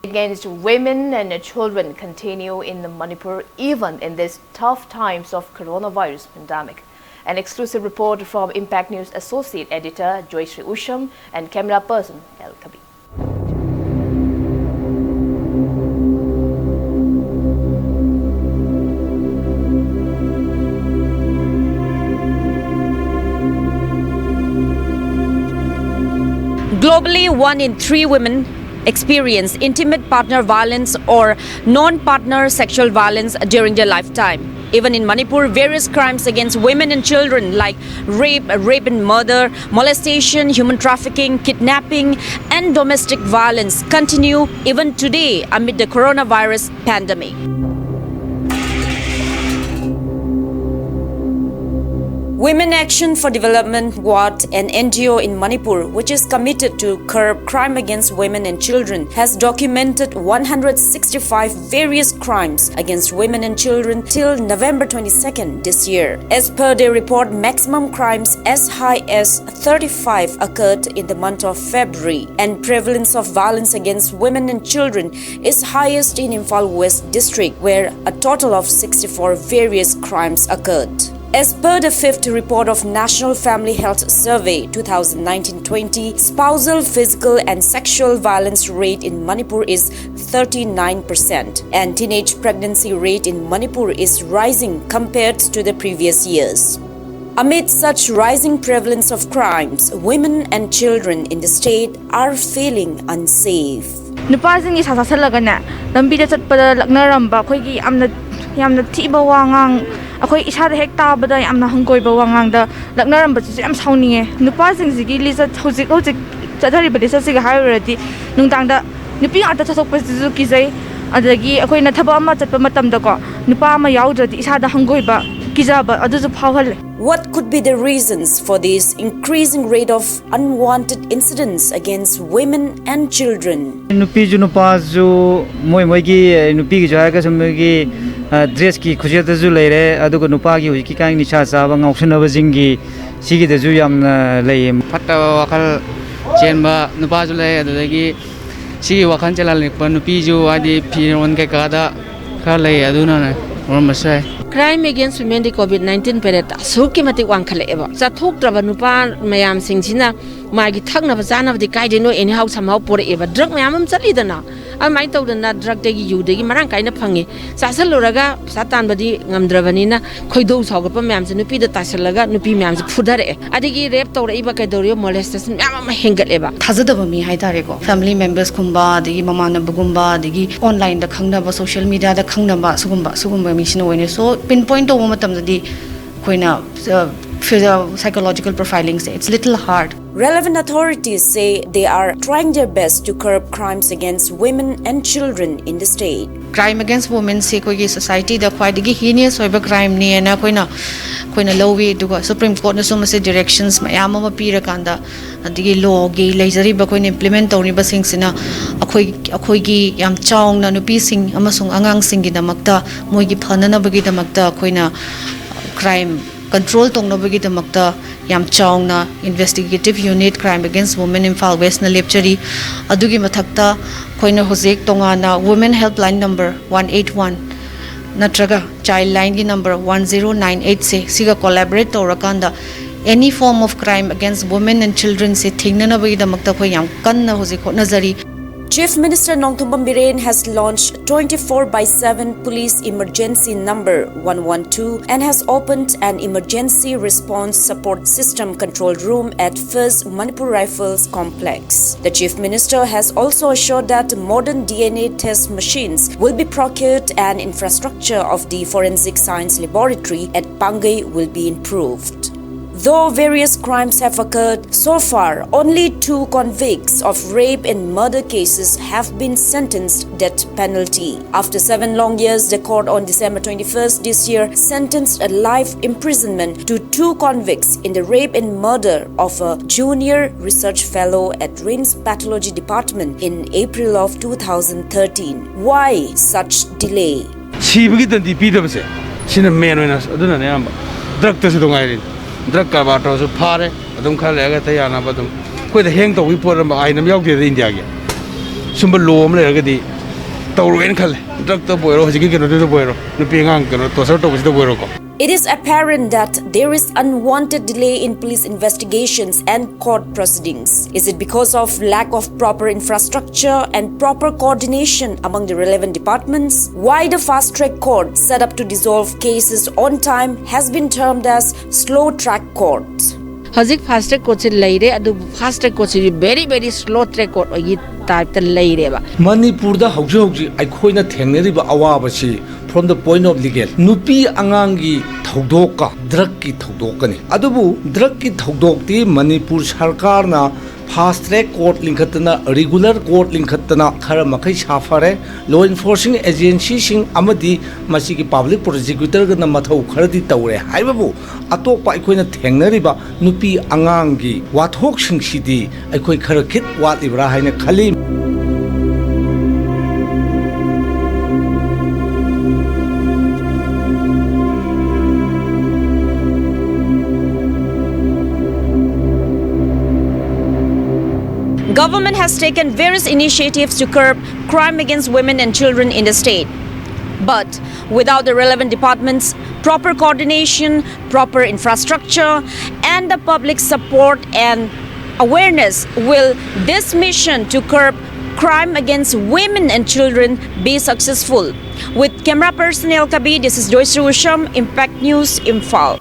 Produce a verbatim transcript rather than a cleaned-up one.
against women and children continue in Manipur, even in these tough times of coronavirus pandemic. An exclusive report from Impact News associate editor Joyshri Usham and camera person L Kabir. Globally, one in three women experience intimate partner violence or non-partner sexual violence during their lifetime. Even in Manipur, various crimes against women and children like rape, rape and murder, molestation, human trafficking, kidnapping, and domestic violence continue even today amid the coronavirus pandemic. Women Action for Development, WAD, an N G O in Manipur, which is committed to curb crime against women and children, has documented one hundred sixty-five various crimes against women and children till November twenty-second this year. As per their report, maximum crimes as high as thirty-five occurred in the month of February, and prevalence of violence against women and children is highest in Imphal West district, where a total of sixty-four various crimes occurred. As per the fifth report of National Family Health Survey two thousand nineteen twenty, spousal, physical and sexual violence rate in Manipur is thirty-nine percent, and teenage pregnancy rate in Manipur is rising compared to the previous years. Amid such rising prevalence of crimes, women and children in the state are feeling unsafe. ꯅꯨꯄꯥꯁꯤꯡꯒꯤ ꯁꯥ ꯆꯥꯁꯜꯂꯒꯅꯦ, ꯂꯝꯕꯤꯗ ꯆꯠꯄꯗ ꯂꯛꯅꯔꯝꯕ, ꯑꯩꯈꯣꯏꯒꯤ ꯌꯥꯝꯅ, ꯌꯥꯝꯅ ꯊꯤꯕ ꯋꯥ ꯉꯥꯡ, ꯑꯩꯈꯣꯏ ꯏꯁꯥꯗ ꯍꯦꯛ ꯇꯥꯕꯗ ꯌꯥꯝꯅ ꯍꯪꯒꯣꯏꯕ ꯋꯥꯉꯥꯡꯗ ꯂꯛꯅꯔꯝꯕꯁꯤꯁꯨ ꯌꯥꯝ ꯁꯥꯎꯅꯤꯡꯉꯦ꯫ ꯅꯨꯄꯥꯁꯤꯡꯁꯤꯒꯤ ꯂꯤꯆꯠ, ꯍꯧꯖꯤꯛ ꯍꯧꯖꯤꯛ ꯆꯠꯊꯔꯤꯕ ꯂꯤꯆꯠꯁꯤꯒ ꯍꯥꯏꯔꯨꯔꯗꯤ, ꯅꯨꯡꯗꯥꯡꯗ ꯅꯨꯄꯤ ꯉꯥꯛꯇ ꯆꯠꯊꯣꯛꯄꯁꯤꯁꯨ ꯀꯤꯖꯩ꯫ ꯑꯗꯒꯤ ꯑꯩꯈꯣꯏꯅ ꯊꯕꯛ ꯑꯃ ꯆꯠꯄ ꯃꯇꯝꯗꯀꯣ, ꯅꯨꯄꯥ ꯑꯃ ꯌꯥꯎꯗ꯭ꯔꯗꯤ ꯏꯁꯥꯗ ꯍꯪꯒꯣꯏꯕ, ꯀꯤꯖꯕ ꯑꯗꯨꯁꯨ ꯐꯥꯎꯍꯜꯂꯦ꯫ What could be the reasons for this increasing rate of unwanted incidents against women and children? ꯅꯨꯄꯤꯁꯨ ꯅꯨꯄꯥꯁꯨ ꯃꯣꯏ ꯃꯣꯏꯒꯤ, ꯅꯨꯄꯤꯒꯤꯁꯨ ꯍꯥꯏꯔꯒꯁꯨ ꯃꯣꯏꯒꯤ, ꯑ, ꯗ꯭ꯔꯦꯁꯀꯤ ꯈꯨꯖꯦꯠꯇꯁꯨ ꯂꯩꯔꯦ, ꯑꯗꯨꯒ ꯅꯨꯄꯥꯒꯤ ꯍꯧꯖꯤꯛꯀꯤ ꯀꯥꯡ ꯅꯤꯁꯥ ꯆꯥꯕ ꯉꯥꯎꯁꯟꯅꯕꯁꯤꯡꯒꯤ ꯁꯤꯒꯤꯗꯁꯨ ꯌꯥꯝꯅ ꯂꯩꯌꯦ꯫ ꯐꯠꯇꯕ ꯋꯥꯈꯜ ꯆꯦꯟꯕ ꯅꯨꯄꯥꯁꯨ ꯂꯩ, ꯑꯗꯨꯗꯒꯤ ꯁꯤꯒꯤ ꯋꯥꯈꯜ ꯆꯦꯜꯍꯜꯂꯛꯄ ꯅꯨꯄꯤꯁꯨ ꯍꯥꯏꯗꯤ ꯐꯤꯔꯣꯟ ꯀꯩꯀꯥꯗ ꯈꯔ ꯂꯩ, ꯑꯗꯨꯅꯅꯦ ꯑꯣꯏꯔꯝꯕꯁꯨ ꯌꯥꯏ꯫ Crime against women ꯗꯤ COVID nineteen period ꯑꯁꯨꯛꯀꯤ ꯃꯇꯤꯛ ꯋꯥꯡꯈꯠꯂꯛꯑꯦꯕ꯫ ꯆꯠꯊꯣꯛꯇ꯭ꯔꯕ ꯅꯨꯄꯥ ꯃꯌꯥꯝꯁꯤꯡꯁꯤꯅ ꯃꯥꯒꯤ ꯊꯛꯅꯕ ꯆꯥꯅꯕꯗꯤ ꯀꯥꯏꯗꯩꯅꯣ anyhow somehow ꯄꯣꯔꯛꯑꯦꯕ꯫ Drug ꯃꯌꯥꯝ ꯑꯃ ꯆꯠꯂꯤꯗꯅ, ꯑꯗꯨꯃꯥꯏꯅ ꯇꯧꯗꯅ drug ꯇꯒꯤ ꯌꯨꯗꯒꯤ ꯃꯔꯥꯡ ꯀꯥꯏꯅ ꯐꯪꯉꯤ꯫ ꯆꯥꯁꯤꯜꯂꯨꯔꯒ ꯄꯩꯁꯥ ꯇꯥꯟꯕꯗꯤ ꯉꯝꯗ꯭ꯔꯕꯅꯤꯅ ꯈꯣꯏꯗꯧ ꯁꯥꯎꯒꯠꯄ ꯃꯌꯥꯝꯁꯦ ꯅꯨꯄꯤꯗ ꯇꯥꯁꯤꯜꯂꯒ ꯅꯨꯄꯤ ꯃꯌꯥꯝꯁꯦ ꯐꯨꯊꯔꯛꯑꯦ꯫ ꯑꯗꯒꯤ rape ꯇꯧꯔꯛꯏꯕ ꯀꯩꯗꯧꯔꯤꯕ molestation ꯃꯌꯥꯝ ꯑꯃ ꯍꯦꯟꯒꯠꯂꯦꯕ꯫ ꯊꯥꯖꯗꯕ ꯃꯤ ꯍꯥꯏꯇꯥꯔꯦꯀꯣ, family members ꯀꯨꯝꯕ, ꯑꯗꯒꯤ ꯃꯃꯥꯟꯅꯕꯒꯨꯝꯕ, ꯑꯗꯒꯤ online ꯗ ꯈꯪꯅꯕ, social media ꯗ ꯈꯪꯅꯕ, ꯁꯤꯒꯨꯝꯕ ꯁꯤꯒꯨꯝꯕ ꯃꯤꯁꯤꯅ ꯑꯣꯏꯅ꯫ So, pinpoint ꯇꯧꯕ ꯃꯇꯝꯗꯗꯤ ꯑꯩꯈꯣꯏꯅ, uh, physio-, psychological profiling say, it's little hard. Relevant authorities say they are trying their best to curb crimes against women and children in the state. Crime against women ꯁꯦ ꯑꯩꯈꯣꯏꯒꯤ society ꯗ ꯈ꯭ꯋꯥꯏꯗꯒꯤ heinous ꯑꯣꯏꯕ crime ꯅꯦꯅ ꯑꯩꯈꯣꯏꯅ, ꯑꯩꯈꯣꯏꯅ ꯂꯧꯋꯤ꯫ ꯑꯗꯨꯒ Supreme Court ꯅꯁꯨ ꯃꯁꯤ directions ꯃꯌꯥꯝ ꯑꯃ ꯄꯤꯔꯀꯥꯟꯗ, ꯑꯗꯒꯤ law ꯒꯤ ꯂꯩꯖꯔꯤꯕ ꯑꯩꯈꯣꯏꯅ implement ꯇꯧꯔꯤꯕꯁꯤꯡꯁꯤꯅ ꯑꯩꯈꯣꯏ, ꯑꯩꯈꯣꯏꯒꯤ ꯌꯥꯝ ꯆꯥꯎꯅ ꯅꯨꯄꯤꯁꯤꯡ ꯑꯃꯁꯨꯡ ꯑꯉꯥꯡꯁꯤꯡꯒꯤꯗꯃꯛꯇ, ꯃꯣꯏꯒꯤ ꯐꯅꯅꯕꯒꯤꯗꯃꯛꯇ ꯑꯩꯈꯣꯏꯅ crime control ꯇꯧꯅꯕꯒꯤꯗꯃꯛꯇ ꯌꯥꯝ ꯆꯥꯎꯅ investigative unit Crime Against Women Imphal West ꯅ ꯂꯦꯞꯆꯔꯤ꯫ ꯑꯗꯨꯒꯤ ꯃꯊꯛꯇ ꯑꯩꯈꯣꯏꯅ ꯍꯧꯖꯤꯛ ꯇꯣꯉꯥꯟꯅ Women Helpline number one eight one ꯅꯠꯇ꯭ꯔꯒ Childline ꯒꯤ number one zero nine eight ꯁꯦ, ꯁꯤꯒ collaborate ꯇꯧꯔꯀꯥꯟꯗ any form of crime against women and children ꯁꯦ ꯊꯤꯡꯅꯅꯕꯒꯤꯗꯃꯛꯇ ꯑꯩꯈꯣꯏ ꯌꯥꯝ ꯀꯟꯅ ꯍꯧꯖꯤꯛ ꯍꯣꯠꯅꯖꯔꯤ꯫ Chief Minister Nongthombam Biren has launched twenty-four by seven Police Emergency Number one one two and has opened an emergency response support system control room at First Manipur Rifles Complex. The Chief Minister has also assured that modern D N A test machines will be procured and infrastructure of the Forensic Science Laboratory at Pangai will be improved. Though various crimes have occurred, so far only two convicts of rape and murder cases have been sentenced death penalty. After seven long years, the court on December twenty-first this year sentenced a life imprisonment to two convicts in the rape and murder of a junior research fellow at RIMS Pathology Department in April of two thousand thirteen. Why such delay? ꯁꯤꯕꯒꯤ ꯗꯟꯗꯤ ꯄꯤꯗꯕꯁꯦ, ꯁꯤꯅ main ꯑꯣꯏꯅ, ꯑꯗꯨꯅꯅꯦ ꯑꯌꯥꯝꯕ꯫ Drug ꯇꯁꯨ ꯑꯗꯨꯝ ꯉꯥꯏꯔꯤꯅꯤ꯫ Drug ꯀꯔꯕꯥꯔ ꯇꯧꯔꯁꯨ ꯐꯥꯔꯦ, ꯑꯗꯨꯝ ꯈꯔ ꯂꯩꯔꯒ ꯍꯦꯛꯇ ꯌꯥꯅꯕ ꯑꯗꯨꯝ꯫ ꯑꯩꯈꯣꯏꯗ hang ꯇꯧꯕꯒꯤ ꯄꯣꯠ ꯑꯃ ꯑꯥꯏꯟ ꯑꯃ ꯌꯥꯎꯗꯦꯗ ꯏꯟꯗꯤꯌꯥꯒꯤ꯫ ꯁꯨꯝꯕ ꯂꯣ ꯑꯃ ꯂꯩꯔꯒꯗꯤ ꯇꯧꯔꯣꯏꯅ ꯈꯜꯂꯦ꯫ ꯗ꯭ꯔꯛꯇꯕꯨ ꯑꯣꯏꯔꯣ, ꯍꯧꯖꯤꯛꯀꯤ ꯀꯩꯅꯣꯗꯨꯗꯕꯨ ꯑꯣꯏꯔꯣ, ꯅꯨꯄꯤ ꯑꯉꯥꯡ ꯀꯩꯅꯣ torture ꯇꯧꯕꯁꯤꯗꯕꯨ ꯑꯣꯏꯔꯣꯀꯣ꯫ It is apparent that there is unwanted delay in police investigations and court proceedings. Is it because of lack of proper infrastructure and proper coordination among the relevant departments? Why the fast track court set up to dissolve cases on time has been termed as slow track court? ꯍꯧꯖꯤꯛ ꯐꯥꯁ track ꯀꯣꯔꯠꯁꯦ ꯂꯩꯔꯦ, ꯑꯗꯨꯕꯨ fast track ꯀꯣꯔꯠꯁꯤꯗꯤ very very slow track court ꯑꯣꯏꯒꯤ ꯇꯥꯏꯞꯇ ꯂꯩꯔꯦꯕ꯫ ꯃꯅꯤꯄꯨꯔꯗ ꯍꯧꯖꯤꯛ ꯍꯧꯖꯤꯛ ꯑꯩꯈꯣꯏꯅ ꯊꯦꯡꯅꯔꯤꯕ ꯑꯋꯥꯕꯁꯤ from the point of legal, ꯅꯨꯄꯤ ꯑꯉꯥꯡꯒꯤ ꯊꯧꯗꯣꯛꯀ ꯗ꯭ꯔꯛꯀꯤ ꯊꯧꯗꯣꯛꯀꯅꯤ꯫ ꯑꯗꯨꯕꯨ ꯗ꯭ꯔꯛꯀꯤ ꯊꯧꯗꯣꯛꯇꯤ ꯃꯅꯤꯄꯨꯔ ꯁꯔꯀꯥꯔꯅ ꯐꯥꯁ ꯇ꯭ꯔꯦꯛ ꯀꯣꯔꯠ ꯂꯤꯡꯈꯠꯇꯅ, ꯔꯤꯒꯨꯂꯔ ꯀꯣꯔꯠ ꯂꯤꯡꯈꯠꯇꯅ ꯈꯔ ꯃꯈꯩ ꯁꯥꯐꯔꯦ꯫ ꯂꯣ ꯏꯟꯐꯣꯔꯁꯤꯡ ꯑꯦꯖꯦꯟꯁꯤꯁꯤꯡ ꯑꯃꯗꯤ ꯃꯁꯤꯒꯤ ꯄꯥꯕ꯭ꯂꯤꯛ ꯄ꯭ꯔꯣꯁꯤꯀ꯭ꯌꯨꯇꯔꯒꯅ ꯃꯊꯧ ꯈꯔꯗꯤ ꯇꯧꯔꯦ ꯍꯥꯏꯕꯕꯨ, ꯑꯇꯣꯞꯄ ꯑꯩꯈꯣꯏꯅ ꯊꯦꯡꯅꯔꯤꯕ ꯅꯨꯄꯤ ꯑꯉꯥꯡꯒꯤ ꯋꯥꯊꯣꯛꯁꯤꯡꯁꯤꯗꯤ ꯑꯩꯈꯣꯏ ꯈꯔ ꯈꯤꯠ ꯋꯥꯠꯂꯤꯕ꯭ꯔꯥ ꯍꯥꯏꯅ ꯈꯜꯂꯤ꯫ Government has taken various initiatives to curb crime against women and children in the state. But without the relevant departments, proper coordination, proper infrastructure, and the public support and awareness, will this mission to curb crime against women and children be successful? With camera person L Kabi, this is Joyce Usham, Impact News, Imphal.